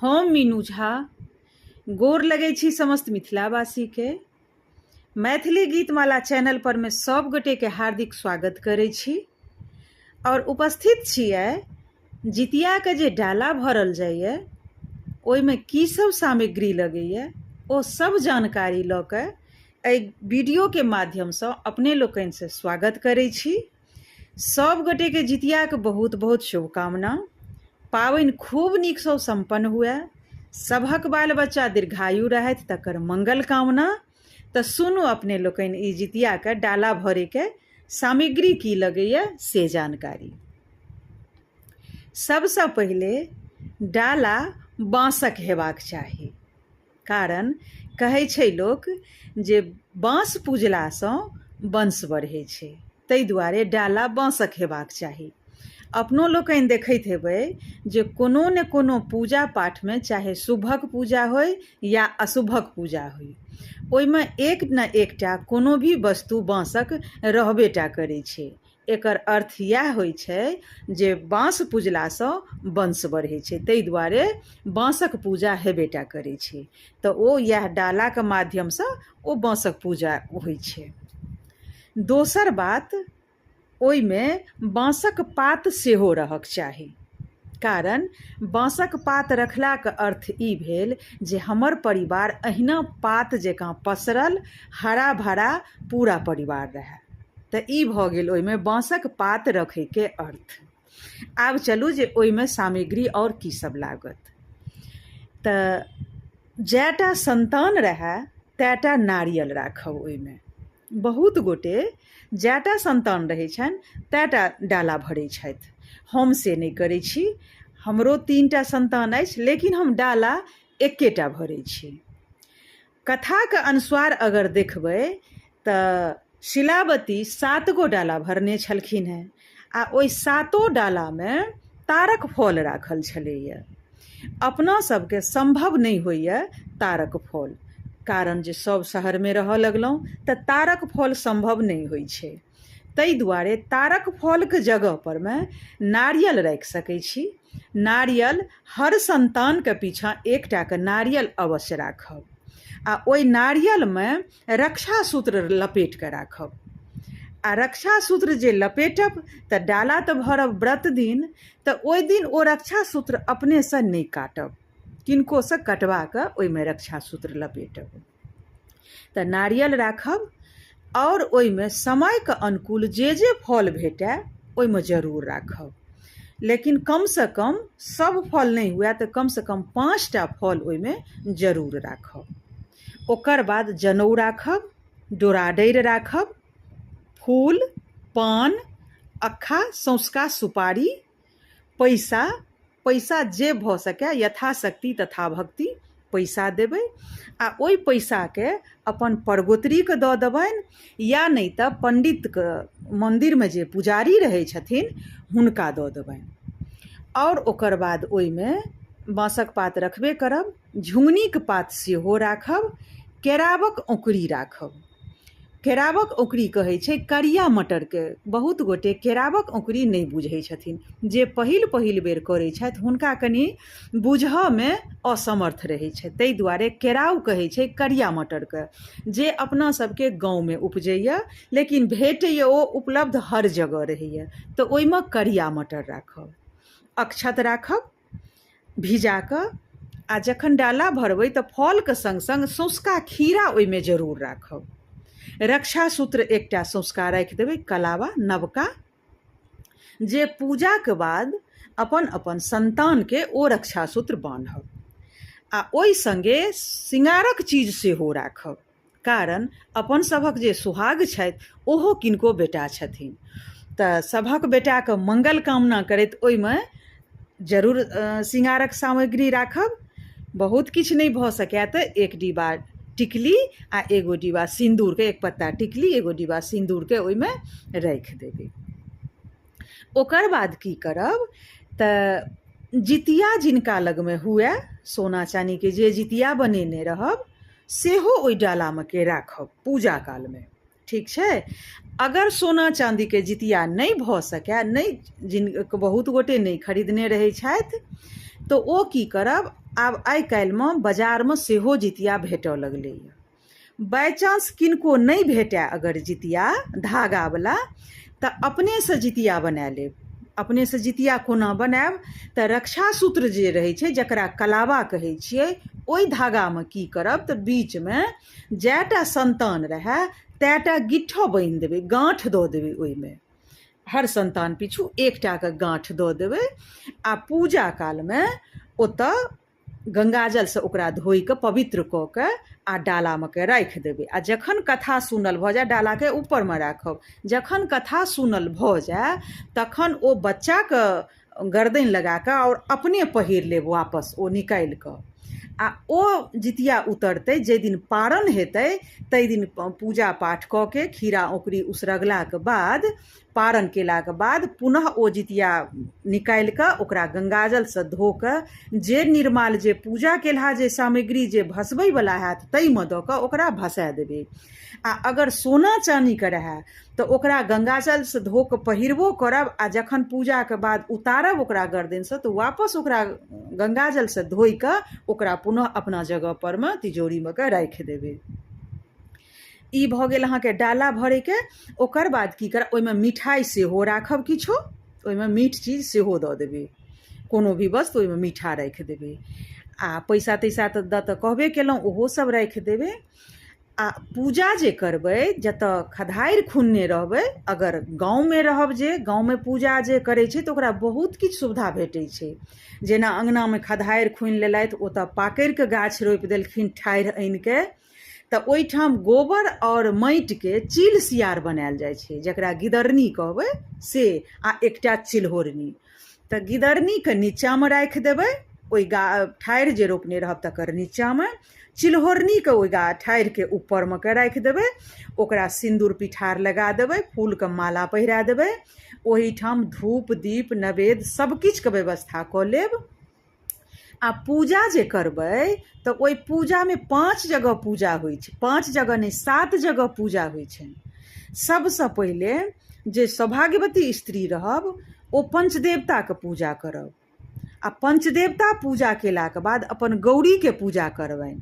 हम मीनू झा गोर लगै छी समस्त मिथिलावासीके। मैथिली गीतमाला चैनल पर मे सब गोटेके हार्दिक स्वागत करै छी और उपस्थित छियै जितियाके जे डाला भरल जाइए ओहिमे की सब सामग्री लगैए ओ सब जानकारी लऽ कऽ एहि वीडियोके माध्यमसँ अपने लोकनिसँ स्वागत करै छी। सब गोटेके जितियाके बहुत बहुत शुभकामना। पाबनि खूब नीकसँ सम्पन्न हुए, सभक बाल बच्चा दीर्घायु रहथि तकर मंगल कामना। तऽ सुनू अपने लोकनि ई जितियाके डाला भरैके सामग्री की लगैए से जानकारी। सबसँ पहिले डाला बाँसक हेबाक चाही, कारण कहै छै लोक जे बाँस पूजलासँ वंश बढ़ै छै, ताहि दुआरे डाला बाँसक हेबाक चाही। अपनो लोकनि देखैत हेबै जे कोनो ने कोनो पूजा पाठमे, चाहे शुभक पूजा होइ या अशुभक पूजा होइ, ओहिमे एक ने एकटा कोनो भी वस्तु बाँसक रहबे टा करै छै। एकर अर्थ इएह होइ छै जे बाँस पूजलासँ वंश बढ़ै छै, ताहि दुआरे बाँसक पूजा हेबे टा करै छै। तऽ ओ इएह डालाके माध्यमसँ ओ बाँसक पूजा होइ छै। दोसर बात, ओहिमे बाँसक पात सेहो रहक चाही, कारण बाँसक पात रखलाक अर्थ ई भेल जे हमर परिवार अहिना पात जकाँ पसरल हरा भरा पूरा परिवार रहए। तऽ ई भऽ गेल ओहिमे बाँसक पात रखैके अर्थ। आब चलू जे ओहिमे सामग्री आओर की सब लागत। तऽ जएटा सन्तान रहए तएटा नारियल राखब ओहिमे। बहुत गोटे जएटा सन्तान रहै छनि तएटा डाला भरै छथि। हम से नहि करै छी। हमरो 3टा सन्तान अछि, लेकिन हम डाला एकेटा भरै छी। कथाके अनुसार अगर देखबै तऽ शिलावती 7 गो डाला भरने छलखिन हेँ आ ओहि 7 डालामे तारक फल राखल छलैए। अपना सबके सम्भव नहि होइए तारक फल, कारण जे सब शहरमे रहऽ लगलहुँ तऽ तारक फल सम्भव नहि होइ छै। ताहि दुआरे तारक फलके जगह परमे नारियल राखि सकै छी। नारियल हर सन्तानके पीछाँ एकटाके नारियल अवश्य राखब आ ओहि नारियलमे रक्षा सूत्र लपेट कऽ राखब। आ रक्षा सूत्र जे लपेटब तऽ डाला तऽ भरब व्रत दिन, तऽ ओहि दिन ओ रक्षा सूत्र अपनेसँ नहि काटब, किनकोसँ कटवा कऽ ओहिमे रक्षा सूत्र लपेटब। तऽ नारियल राखब आओर ओहिमे समयके अनुकूल जे जे फल भेटय ओहिमे जरूर राखब, लेकिन कमसँ कम सब फल नहि हुए तऽ कमसँ कम 5टा फल ओहिमे जरूर राखब। ओकर बाद जनउ राखब, डोराडरि राखब, फूल, पान, अक्खा, सौंसका सुपारी, पैसा, पैसा जे भऽ सकै यथाशक्ति तथा भक्ति पैसा देबै आ ओहि पैसाके अपन परगोतरीके दऽ देबनि, या नहि तऽ पण्डितके मन्दिरमे जे पुजारी रहै छथिन हुनका दऽ देबनि। आओर ओकर बाद ओहिमे बाँसक पात रखबे करब, झुङ्गनीके पात सेहो राखब, केरावक औँकुरी राखब। केरावक औँकुरी कहै छै करिया मटरके। बहुत गोटे केरावक औँकुरी नहि बुझै छथिन, जे पहिल पहिल बेर करै छथि हुनका कनि बुझऽमे असमर्थ रहै छथि, ताहि दुआरे केराव कहै छै करिया मटरके, जे अपना सबके गाँवमे उपजैए लेकिन भेटैए ओ उपलब्ध हर जगह रहैए। तऽ ओहिमे करिया मटर राखब, अक्षत राखब भिजा कऽ, आ जखन डाला भरबै तऽ फलके सङ्ग सङ्ग सौंसका खीरा ओहिमे जरूर राखब। रक्षा सूत्र एकटा सौंसका राखि देबै, कलावा नवका, जे पूजाके बाद अपन अपन सन्तानके ओ रक्षा सूत्र बान्हब। आ ओहि सङ्गे सिंगारक चीज सेहो राखब, कारण अपन सभक जे सुहाग छथि ओहो किनको बेटा छथिन, तऽ सभक बेटाके मंगल कामना करैत ओहिमे जरूर सिंगारक सामग्री राखब। बहुत किछु नहि भऽ सकए तऽ एक डिब्बा टिकली आ एगो डिब्बा सिन्दूरके, एक पत्ता टिकली एगो डिब्बा सिन्दूरके ओहिमे राखि देबै। ओकर बाद की करब तऽ जितिया जिनका लगमे हुए, सोना चानीके जे जितिया बनेने रहब सेहो ओहि डालामे के राखब पूजा कालमे, ठीक छै। अगर सोना चाँदीके जितिया नहि भऽ सकए, नहि जिन बहुत गोटे नहि खरीदने रहै छथि, तऽ ओ की करब, आब आइ काल्हिमे बाजारमे सेहो जितिया भेटऽ लगलैए। बाइ चांस किनको नहि भेटए अगर जितिया धागावला तऽ अपनेसँ जितिया बना लेब। अपनेसँ जितिया कोना बनायब तऽ रक्षा सूत्र जे रहै छै जकरा कलावा कहै छियै, ओहि धागामे की करब तऽ बीचमे जए टा सन्तान रहए तए टा गिट्ठो बान्हि देबै, गाँठ दऽ देबै। ओहिमे हर सन्तान पिछू एकटाके गाँठ दऽ देबै आ पूजा कालमे ओतऽ गङ्गाजलसँ ओकरा धोइ कऽ पवित्र कऽ के आ डालामे के राखि देबै। आ जखन कथा सुनल भऽ जाय, डालाके ऊपरमे राखब, जखन कथा सुनल भऽ जाय तखन ओ बच्चाके गरदनि लगा कऽ आओर अपने पहिर लेब वापस ओ निकालि कऽ। आ ओ जितिया उतरतै जाहि दिन पारन हेतै ताहि दिन पूजा पाठ कऽ के खीरा औंकुरी उसरगलाके बाद, पारन केलाके बाद पुनः ओ जितिया निकालि कऽ ओकरा गङ्गाजलसँ धो कऽ जे निर्माल जे पूजा केलहा जे सामग्री जे भसबैवला हैत ताहिमे दऽ कऽ ओकरा भसा देबै। आ अगर सोना चानीके रहए तऽ ओकरा गङ्गाजलसँ धो कऽ पहिरबो करब आ जखन पूजाके बाद उतारब ओकरा गरदनिसँ तऽ वापस ओकरा गङ्गाजलसँ धोइ कऽ ओकरा पुनः अपना जगहपर मे तिजोरीमे कऽ राखि देबै। ई भऽ गेल अहाँके डाला भरैके। ओकर बाद की करब, ओहिमे मिठाइ सेहो राखब किछो, ओहिमे मीठ चीज सेहो दऽ देबै, कोनो भी वस्तु ओहिमे मीठा राखि देबै। आ पैसा तैसा तऽ दऽ तऽ कहबे केलहुँ, ओहो सब राखि देबै। आ पूजा जे करबै, जतऽ खधारि खुनने रहबै, अगर गाँवमे रहब, जे गाँवमे पूजा जे करै छै तऽ ओकरा बहुत किछु सुविधा भेटै छै। जेना अङ्गनामे खधारि खुनि लेलथि, ओतऽ पाकड़िके गाछ रोपि देलखिन ठाढ़ि आनिके, तऽ ओहिठाम गोबर आओर माटिके चील सियार बनायल जाइ छै, जकरा गिदरनी कहबै से, आ एकटा चिल्होरनी। तऽ गिदरनीके नीचाँमे राखि देबै ओहि ठाढ़ि जे रोपने रहब तकर नीचाँमे, चिल्होरनीके ओहि ठाढ़िके ऊपरमे के राखि देबै, ओकरा सिन्दूर पिठार लगा देबै, फूलके माला पहिरा देबै, ओहिठाम धूप दीप नैवेद्य सब किछुके व्यवस्था कऽ लेब। आ पूजा जे करबै तऽ ओहि पूजामे 5 जगह पूजा होइ छै, 5 जगह नहि, 7 जगह पूजा होइ छै। सबसँ पहिले जे सौभाग्यवती स्त्री रहब ओ पंचदेवताके पूजा करब आ पंचदेवता पूजा केलाके बाद अपन गौरीके पूजा करबनि,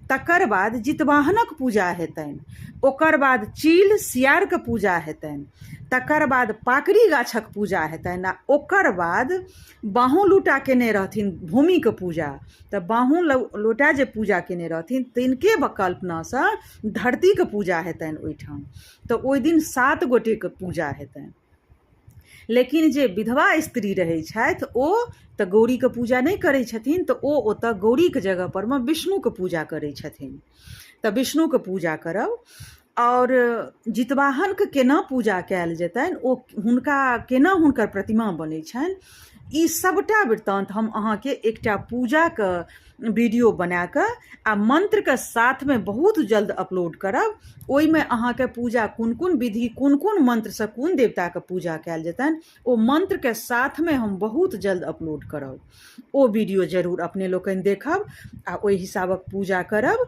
तकर बाद जितवाहनक पूजा हेतनि, ओकर बाद चील सियारके पूजा हेतनि, तकर बाद पाकड़ि गाछक पूजा हेतनि आ ओकर बाद बाहुँ लूटा केने रहथिन भूमिके पूजा। तऽ बाहुँ लोटा जे पूजा केने रहथिन तिनके कल्पनासँ धरतीके पूजा हेतनि ओहिठाम। तऽ ओहि दिन 7 गोटेके पूजा हेतनि। लेकिन जे विधवा स्त्री रहै छथि ओ तऽ गौरीके पूजा नहि करै छथिन, तऽ ओ ओतऽ गौरीके जगह परमे विष्णुके पूजा करै छथिन। तऽ विष्णुके पूजा करब। आओर जितवाहनके केना पूजा कयल जेतनि, ओ हुनका केना हुनकर प्रतिमा बनै छनि, ई सबटा वृत्तान्त हम अहाँके एकटा पूजाके वीडियो बनाकऽ आ मन्त्रके साथमे बहुत जल्द अपलोड करब। ओहिमे अहाँके पूजा कोन कोन विधि कोन कोन मन्त्रसँ कोन देवताके पूजा कयल जेतनि ओ मन्त्रके साथमे हम बहुत जल्द अपलोड करब। ओ वीडियो जरूर अपने लोकनि देखब आ ओहि हिसाबक पूजा करब।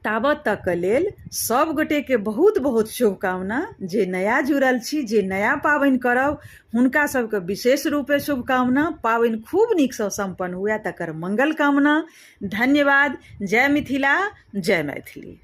ताबत तकके लेल सब गोटेके बहुत बहुत शुभकामना। जे नया जुड़ल छी, जे नया पाबनि करब, हुनका सबके विशेष रूपे शुभकामना। पाबनि खूब नीकसँ सम्पन्न हुए तकर मंगल कामना। धन्यवाद। जय मिथिला, जय मैथिली।